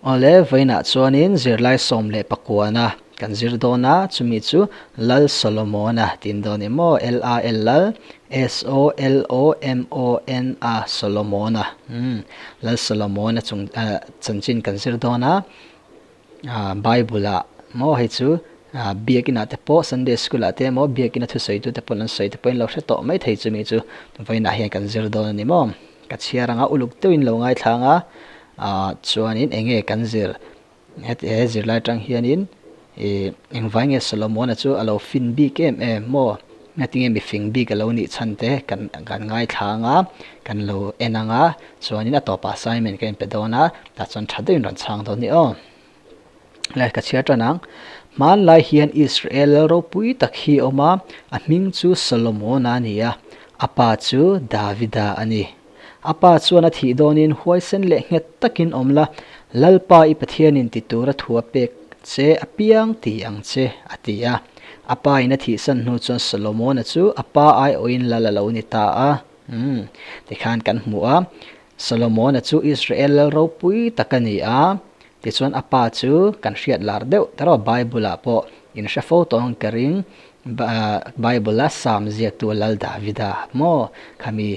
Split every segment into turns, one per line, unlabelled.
Awle, vawiinah chuanin zirlai 19na kan zir dawn a, chumi chu Lal Solomona tiin dawn i maw? L-A-L Lal, S-O-L-O-M-O-N-A Solomona. Umm, Lal Solomona chung chanchin kan zir dawn a, Bible-ah maw hei chu biakinah te pawh Sunday school-ah te emaw biakina thusawitu te pawh an sawi te pawhin lo hre tawh mai thei chumi chu vawiinah hian kan zir dawn a ni maw? Ka chhiar anga uluk deuhin lo ngaithlang a, ah chuanin eng nge kan zir heti he zirlai atang hianin ih engvai nge Solomon-a chu a lo fin bik em em maw ngatinge mifing bik a lo nih chhan te kan kan ngaithla anga kan lo en anga chuanin a tawpah assignment ka inpe dawn a tah chuan tha deuhin rawn chhang dawn a ni aw. Le ka chhiar tan ang. Hmanlai hian Israel lal ropui tak hi a awm a, a hming chu Solomona a ni a, a pa chu Davida a ni. A pa chuan a thih dawnin huaisen leh nghet takin awm la, Lalpa i Pathianin ti tura thu a pek che apiang ti ang che, a ti a. A pa in a thihsan hnu chuan Solomona chu a pa aiawhin lal a lo ni ta a. Umm, tikhan kan hmu a, Solomona chu Israel lal ropui tak a ni a, Tichuan a pa chu kan hriat lar deuh ta rawh Bible ah pawh in hre fo tawh ang ka ring Bible a Psalm ziaktu Lal Davida maw khami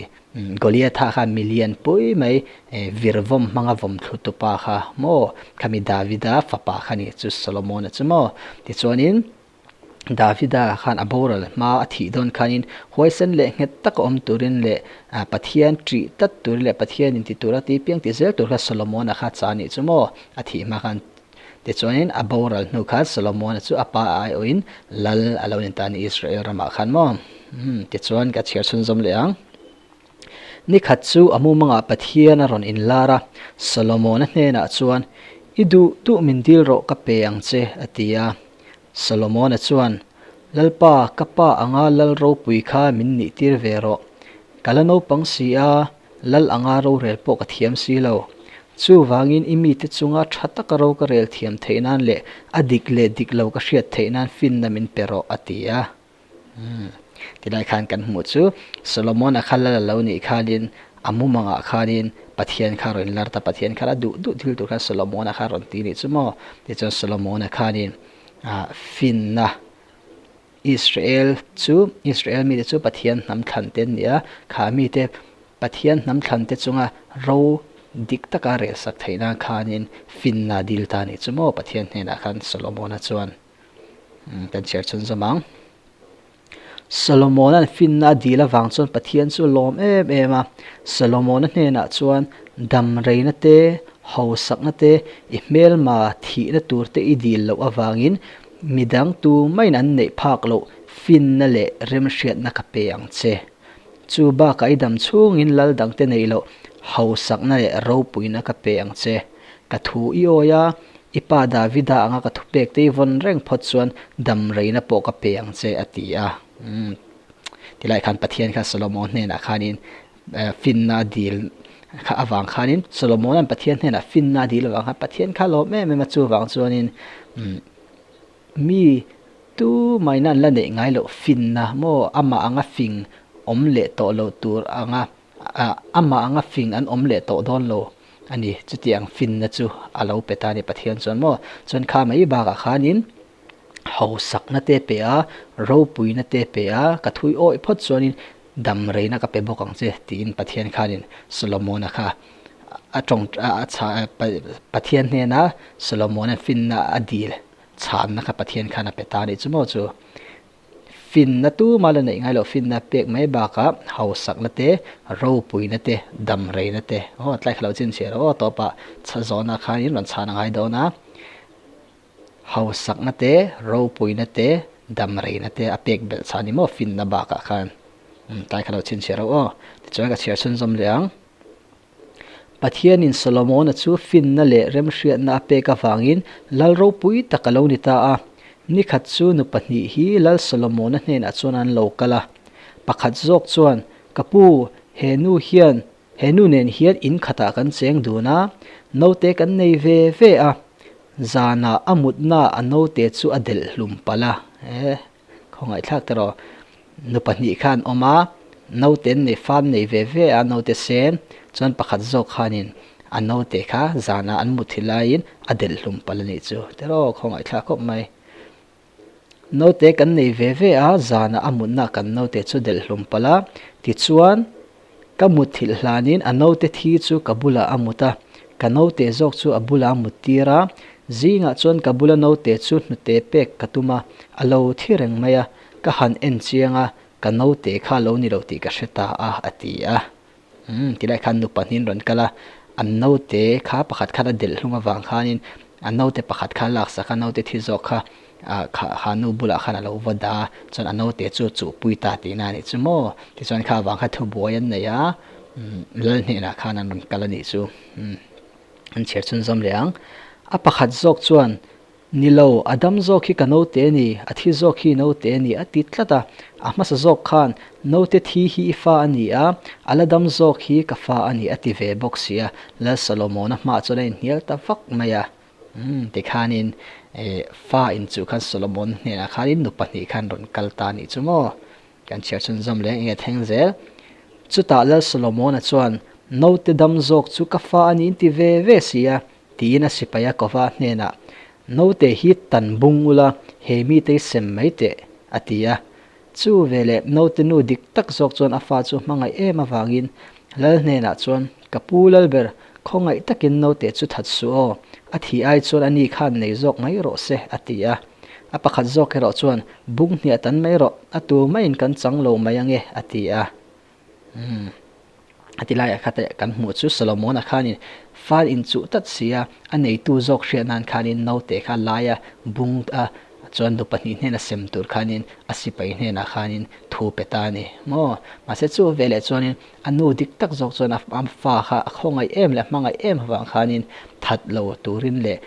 Goliatha kha milian pui mai vir vawm hmanga vawm thlu tu pa kha maw khami Davida fapa kha ni chu Solomona chu maw tichuanin Davida khan a boral hma a thih dawn khanin huaisen leh nghet taka awm turin leh Pathian ṭih tlat turin leh Pathian inti tura ti piang ti zel tur kha Solomona kha cha anih chu maw a thih hma khan. Tichuanin a boral hnu khan Solomona chu a pa aiawhin lal a lo ni ta a ni Israel ramah khan maw. Tichuan ka chhiar chhunzawm leh ang. Ni khat chu a mumangah Pathian a rawn inlar a, Solomona hnenah chuan, I duh duh min dil rawh ka pe ang che a ti a. Solomona chuan, Lalpa, ka pa anga lal ropui kha min nihtir ve rawh. Ka la naupang si a, lal anga rorel pawh ka thiam si lo. Chuvangin i mite chunga tha taka ro ka rel thiam theih nan leh a dik leh dik lo ka hriat theih nan finna min pe rawh, a ti a. Umm, tilai khan kan hmuh chu Solomona kha lal a lo nih khanin a mumangah khanin Pathian kha rawn lar ta, Pathian kha la duh duh thil tur khan Solomona kha rawn ti nih chu maw? Tichuan Solomona khanin ah finna Israel chu Israel mite chu Pathian hnam thlan te an ni a, kha mite Pathian hnam thlan te chunga ro dik taka rel sak theih nan khanin finna dil ta nih chu maw Pathian hnenah khan Solomona chuan. Kan chhiar chhun zawm ang. Solomona'n finna a dil avang chuan Pathian chu a lawm em em a. Solomona hnenah chuan dam reina te, hausakna te, i hmelma thihna tur te i dil loh avangin midang tu maiin an neih phak loh finna leh remhriatna ka pe ang che. Chu bakah i dam chhungin lal dangte neih loh hausakna leh ropuina ka pe ang che. Ka thu i awi a, i pa Davida anga ka thupek te i vawn reng phawt chuan dam reina pawh ka pe ang che, a ti a. Umm, tilai khan Pathian kha Solomon hnenah khanin finna a dil kha avang khanin Solomona'n Pathian hnenah finna a dil avang khan Pathian kha a lawm em em a, chuvang chuanin umm mi tu maina an la neih ngai loh finna maw amah anga fing awm leh tawh loh tur anga Amah anga fing an awm leh tawh dawn lo a ni. Chutiang finna chu a lo pe ta a ni Pathian chuan maw? Chuan kha mai bakah khanin hausakna te pe a, ropuina te pe a, ka thui awih phawt chuanin dam reina ka pe bawk ang che tiin Pathian khanin Solomona kha a tawng a chha Pathian hnena Solomona finna a dil chhanna kha Pathian khan a pe ta a nih chu maw chu. Finna tuma la neih ngai loh finna pek mai bakah hausakna te, ropuina te, damreina te, aw tlai kha lo chinchhiah rawh aw tawpah chha zawhna khanin rawn chhan a ngai dawn a, hausakna te, ropuina te, damreina te a pek belh chhan ni maw finna bakah khan tlai kha lo chinchhiah rawh aw. Tichuan ka chhiar chhunzawm leh ang. Pathianin Solomona chu finna leh remhriatna a pek avangin lal ropui tak a lo ni ta a. Ni khat chu nu pahnih hi Lal Solomona hnenah chuan an lo kal a. Pakhat zawk chuan, Ka pu, he nu hian, he nu nen hian in khatah kan cheng dun a, naute kan nei ve ve a. Zanah a mutnaah a naute chu a delh hlum palh a. E, Khawngaihthlak ta rawh. Nu pahnih kha an awm a, naute an nei, farm nei ve ve a, naute sen chuan pakhat zawk khanin A naute kha zanah an muthi laiin a delh hlum palh a nih chu. Tiraw, khawngaihthlak khawp mai. Naute kan nei ve ve a, zanah a mutna kan naute chu delh hlum palh a. Tichuan, ka mutthilh hlanin a naute thi chu ka bulah a mut a, ka naute zawk chu a bulah a mut tir a. Zingah chuan ka bula naute chu hnute pek ka tum a, a lo thi reng mai a, ka han en chiang a, ka naute kha lo ni lo tih ka hre ta a, a ti a. Umm, tilai khan nu pahnihin rawn kal a, an naute kha pakhat khan a delh hlung avang khanin a naute pakhat kha a laksak a, naute thi zawk kha ah kha ha nu bulah khan a lo va dah a, chuan a naute chu a chuhpui ta tihna a nih chu maw? Tichuan kha avang kha thubuai an nei a, umm lal hnenah khan an rawn kal a nih chu. Umm, an chhiar chhunzawm leh ang. A pakhat zawk chuan Ni lo, a dam zawk hi ka naute a ni, a thi zawk hi naute a ni, a ti tlat a. A hmasa zawk khan, Naute thi hi i fa a ni a, a la dam zawk hi ka fa a ni, a ti ve bawk si a. Lal Solomona hmaah chuan a inhnial ta vak mai a. Umm, tikhanin fa inchuh khan Solomon hnenah khanin nu pahnih khan rawn kal ta a nih chu maw? Kan chhiar chhunzawm leh eng nge thleng zel? Chutah Lal Solomona chuan, Naute dam zawk chu ka fa a ni inti ve ve si a, Tiin a sipai a kova hnenah, Naute hi tan bung ula, he mite hi sem mai teh, a ti a. Chu veleh naute nu dik tak zawk chuan a fa chu hmangaih em avangin Lal hnenah chuan, Ka pu Lalber, khawngaih takin naute chu that suh aw, a thih ai chuan a ni khan nei zawk mai rawh se, a ti a. A pakhat zawk erawh chuan, Bung hniah tan mai rawh, a tur maiin kan chang lo mai ange, a ti a. Umm. A ti laiah kha teh kan hmuh chu Solomona khanin fal inchuh tlat si a, a neitu zawk hriat nan khanin naute kha laia bung a chuan nu pahnih hnena sem tur khanin a sipai hnenah khanin thu pe ta a ni maw. Mahse chu veleh chuanin a nu dik tak zawk chuan a fa kha a khawngaih em leh a hmangaih em avang khanin that lo turin leh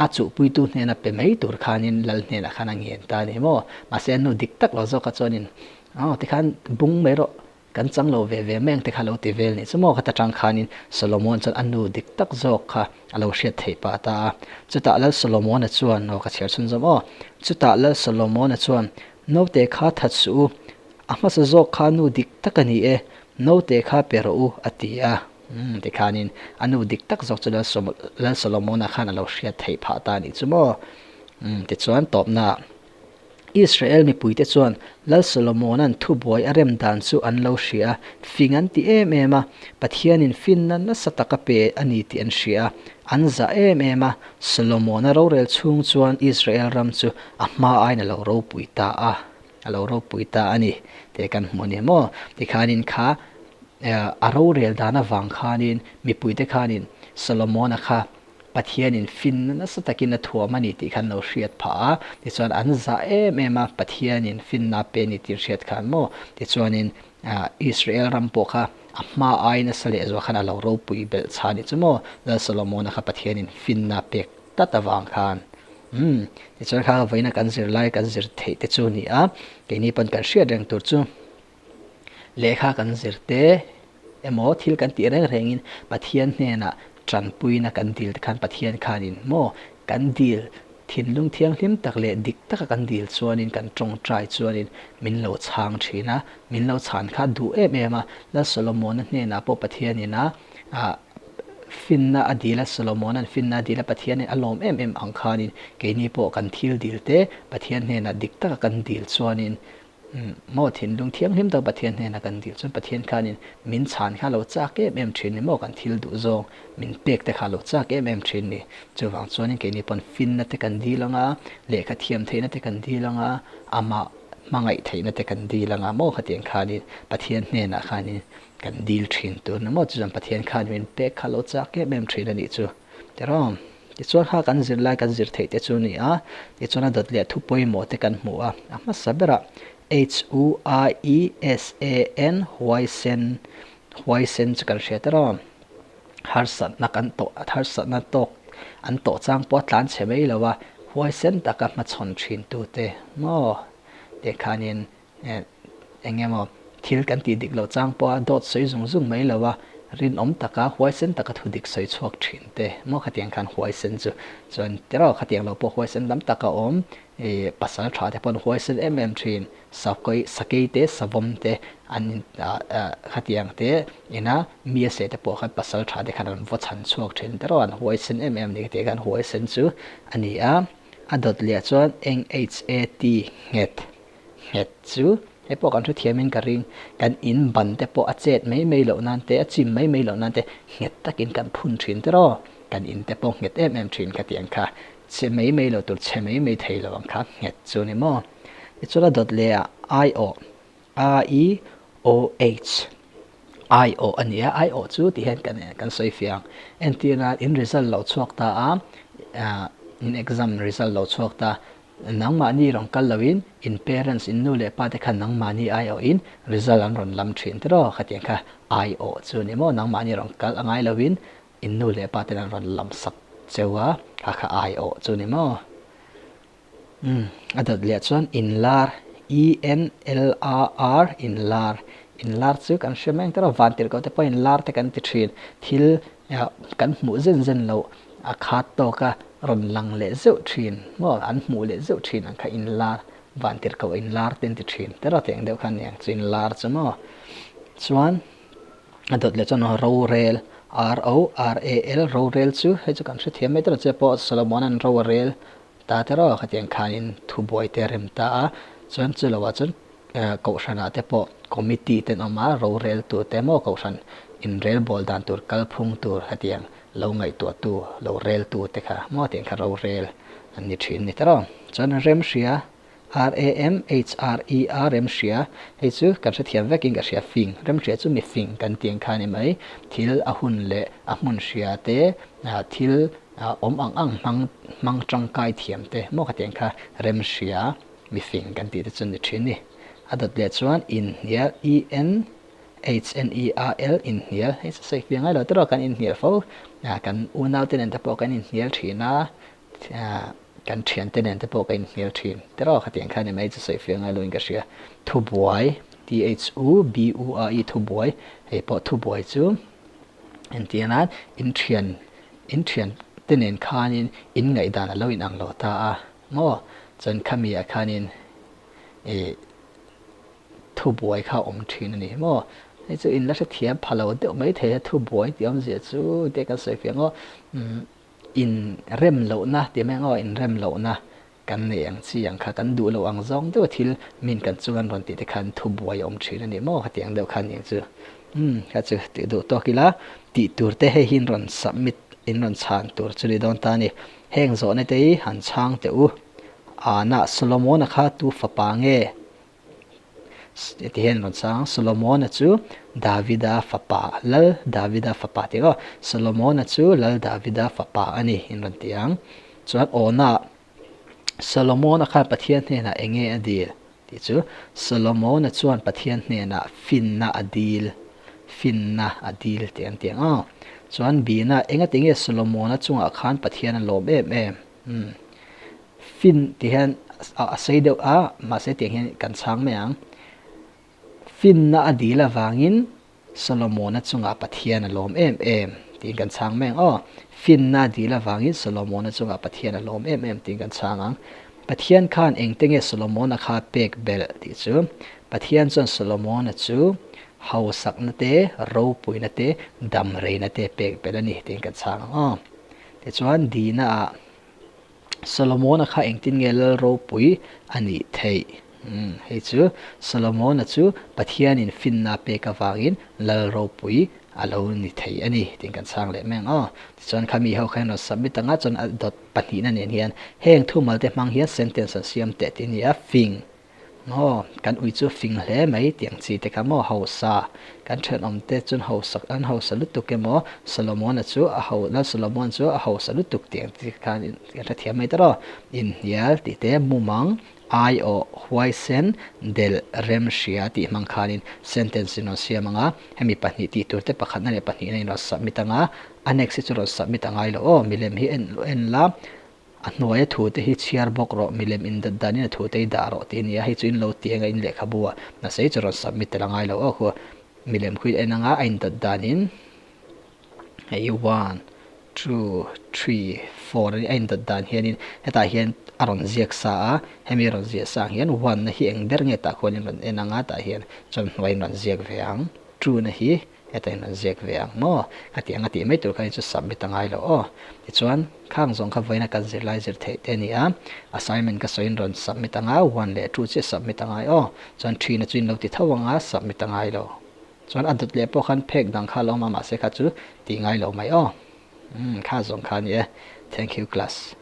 a chuhpuitu hnena pe mai tur khanin lal hnenah khan a ngen ta a ni maw. Mahse a nu dik tak lo zawk kha chuanin aw tikhan bung mai rawh Kan chang lo ve ve mai ang te kha lo ti vel nih chu maw kha ta tang khanin Solomon chuan a nu dik tak zawk kha a lo hriat theih pah ta a. Chutah Lal Solomona chuan, aw ka chhiar chhunzawm aw, chutah Lal Solomona chuan, Naute kha that suh u, a hmasa zawk kha nu dik tak a ni e, naute kha pe rawh u, a ti a. Umm tikhanin a nu dik tak zawk chu Lal Solomona khan a lo hriat theih phah ta a nih chu maw. Umm tichuan tawpnaah. Israel mipuite chuan Lal Solomona'n thubuai a rem dan chu an lo hria a, fing an ti em em a, Pathianin finna nasa tak a pe a ni tih an hria a, an zah em em a. Solomona rorel chhung chuan Israel ram chu a hma aiin a lo ropui ta a, a lo ropui ta a ni tih kan hmu a ni maw? Tikhanin kha a rorel dan avang khanin mipuite khanin Solomona kha Pathianin finna nasa takin a thuam a ni tih khan lo hriat phah a, tichuan an zah em em a, Pathianin finna a pe a ni tih hriat khan maw? Tichuanin Israel ram pawh kha a hma ai nasa leh zual khan a lo ropui belh chha a nih chu maw? Lal Solomona kha Pathianin finna a pek tlat avang khan umm tichuan kha vawiina kan zirlai kan zir theih te chu a ni a, keini pawn kan hriat reng tur chu lehkha kan zir te, Emaw thil kan tih reng rengin Pathian hnenah tanpuina kan dil te khan Pathian khanin maw kan dil thinlung thianghlim tak leh dik taka kan dil chuanin kan tawngtai chuanin min lo chhang thin a, min lo chhan kha duh em em a. Lal Solomona hnenah pawh Pathianin a finna a dil a, Solomona'n finna a dil a, Pathianin a lawm em em ang khanin keini pawh kan thil dil te Pathian hnenah dik taka kan dil chuanin Umm, maw thinlung thianghlim tak Pathian hnena kan dil chuan Pathian khanin min chhan kha lo chak em em thin ni maw, kan thil duh zawng min pek te kha lo chak em em thin ni. Chuvang chuanin keini pawn finna te kan dil anga, lehkha thiam theihna te kan dil anga, amah hmangaih theihna te kan dil anga maw khatiang khanin Pathian hnenah khanin kan dil thin tur ni maw, chuchuan Pathian khan min pek kha lo chak em em thin a nih chu. Tiraw? Tichuan kha kan zir lai kan zir theih te chu a ni a, tichuan a dawt leh thu pawimawh te kan hmu a, a hmasa berah H-U-I-E-S-A-N huaisen, huaisen chu kan hria tiraw? Harsatna kan tawh, harsatna tawk an tawh chang pawh a tlan chhe mai lo a, huaisen taka hmachhawn thin tute maw? Teh khanin eng emaw thil kan tih dik loh chang pawha dawt sawi zung zung mai lo a, Rinawm taka, huaisen taka thu dik sawi chhuak thin te maw khatiang khan huaisen chu chuan tiraw khatiang lo pawh huaisen lam tak a awm ih pasal tha te pawh an huaisen em em thin sakei sakei te savawm te an in ah ah khatiang te ina mi a seh te pawh khan pasal tha te khan an vaw chhan chhuak thin tiraw an huaisen em em a ni khatiang khan huaisen chu a ni a a dawt leh chuan eng h a t nghet. Nghet chu hei pawh kan hrethiamin ka ring, kan in ban te pawh a chet mai mai loh nan te, a chim mai mai loh nan te nghet takin kan phun thin te raw, kan in te pawh nghet em em thin ka ti ang kha, che mai mai lo tur che mai mai thei lo ang kha nghet chu ni maw. Tichuan a dawt leh ah ai awh, A I O H, ai awh a ni a, ai awh chu tih hian kan kan sawi fiah ang. Entir nan in result lo chhuak ta a, in exam result lo chhuak ta, Nangmahni rawn kal loin in parents, in nu leh pa te khan nangmahni aiawhin result an rawn lam thin tiraw? Khatiang kha aiawh chu ni maw? Nangmahni rawn kal a ngai loin in nu leh pa ten an rawn lam sak cheu a, kha kha aiawh chu ni maw? Umm, a dawt leh chuan inlar, E-N-L-A-R, inlar. Inlar chu kan hre mai ang tiraw? Vantirhkoh te pawh inlar te kan ti thin. Thil kan hmuh zen zen loh a khat tawk a rawn lang leh zeuh thin maw an hmuh leh zeuh thin ang kha inlar vantirhkoh inlar te an ti thin te rawt eng deuh kha a ni ang chu inlar chu maw chuan a dawt leh chuan rorel R O R A L rorel chu hei chu kan hrethiam mai tawh che pawh Solomon an ro a rel ta te rawh khatiang khanin thubuai te a rem ta a chuan chu lo ah chuan Kohhranah te pawh committee te an awm a, roreltu te maw kohhran inrelbawl dan tur kalphung tur hetiang lo ngaihtuahtu, lo reltu te kha maw tiang kha rorel an ni thin ni tawh. Chuan Remhria, R-A-M-H-R-E-A, Remhria, hei chu kan hrethiam vekin ka hria fing, Remhria chu mi fing kan tih ang kha a ni mai, thil a hun leh a hmun hria te, thil awm ang ang hmang hmang tangkai thiam te maw khatiang kha Remhria. Mifing kan tih te chu ni thin ni. A dawt leh chuan inhnial, E-N-H-N-E-A-L, inhnial, hei chu sawi fiah ngai lo tiraw kan inhnial fo. Kan unau te nen te pawh kan inhnial thin a, kan thian te nen te pawh kan inhnial thin tiraw khatiang kha ni mai chu sawi fiah ngai lo in ka hria. Thubuai, T-H-U-B-U-A-I, thubuai, hei pawh thubuai chu entir nan inthian, inthian te nen khanin inngaihdan a lo inang lo ta a. Maw? Chuan khami ah khanin ih thubuai kha a awm thin a ni maw? Hei chu in la hrethiam pha lo deuh mai thei a thubuai tih awmzia chu te kan sawi fiah ang aw. Umm in rem lohna tih mai ang aw, in rem lohna kan nei ang chi ang kha kan duh loh ang zawng deuh a thil min kan chung an rawn tih te khan thubuai a awm thin a ni maw? Khatiang deuh kha a ni ang chu. Umm kha chu tih duh tawk ila tih tur te hei hi in rawn submit in rawn chhan tur chu ni dawn ta a ni. Heng zawhna te hi han chhang teh u. Ana, Solomona kha tu fapa nge? Ti hian rawn chhang, Solomona chu Davida fapa, Lal Davida fapa tih aw. Solomona chu Lal Davida fapa a ni in rawn ti ang. Chuan Ona, Solomona khan Pathian hnenah eng nge a dil? Tih chu Solomona chuan Pathian hnenah finna a dil, finna a dil tih an ti ang aw. Chuan Bina, engati nge Solomona chungah khan Pathian a lawm em em? Umm. Fin tih hian a sei deuh a, mahse tiang hian kan chhang mai ang. Finna a dil avangin Solomona chungah Pathian a lawm em em tiin kan chhang mai ang aw. Finna a dil avangin Solomona chungah Pathian a lawm em em tiin kan chhang ang. Pathian khan engte nge Solomona kha pek belh tih chu? Pathian chuan Solomona chu hausakna te, ropuina te, damreina te pek belh a ni tiin kan chhang ang aw. Tichuan Dina ah Solomona kha engtin nge lal ropui a nih theih? Umm, hei chu Solomona chu Pathianin finna pek avangin lal ropui a lo ni thei a ni tiin kan chhang leh mai ang aw. Tichuan kha mi ho kha in rawn submit ang a, chuan a dawt pahnihna nen hian heng thumal te hmang hian sentence an siam teh tih a ni a, fing. Maw, kan ui chu fing hle mai tih ang chi te kha maw hausa, kan thenawm te chuan hausak an hausa lutuk emaw Solomon-a chu a ho lal Solomon chu a hausa lutuk tih ang chi khan kan hrethiam mai tawh inhnial tih te mumang aiawh huaisen delh rem hria tih hmang khanin sentence in rawn siam ang a, hemi pahnih tih tur te pakhatna leh pahnihna in rawn submit ang a, annex hi chu rawn submit a ngai lo aw, milem hi en en la. A hnuaia thute hi chhiar bawk rawh, milem indat danin a thute hi dah rawh tih a ni a, hei chu in lo ti anga in lehkhabu ah nasa hi chu rawn submit tel a ngai lo aw khu milem khu in en anga a indat danin. Hei one, two, three, four a indawt dan hianin hetah hian a rawn ziak sa a, hemi a rawn ziah sa ang hian one na hi eng ber nge tah khuanin rawn en ang a, tah hian chuan hnuaiin rawn ziak ve ang, two na hi hetah in rawn ziak ve ang maw? Khatiang a tih mai tur kha chu submit a ngai lo aw. Tichuan khang zawng kha vawiina kan zirlai zir theih te a ni a, assignment ka sawiin rawn submit ang a, one leh two chiah submit a ngai aw, chuan three na chu in lo ti tho ang a, submit a ngai lo. Chuan a dawt leh pawh khan phek dang kha lo awm a mahse kha chu tih ngai lo mai aw. Umm kha zawng kha a ni e. Thank you class.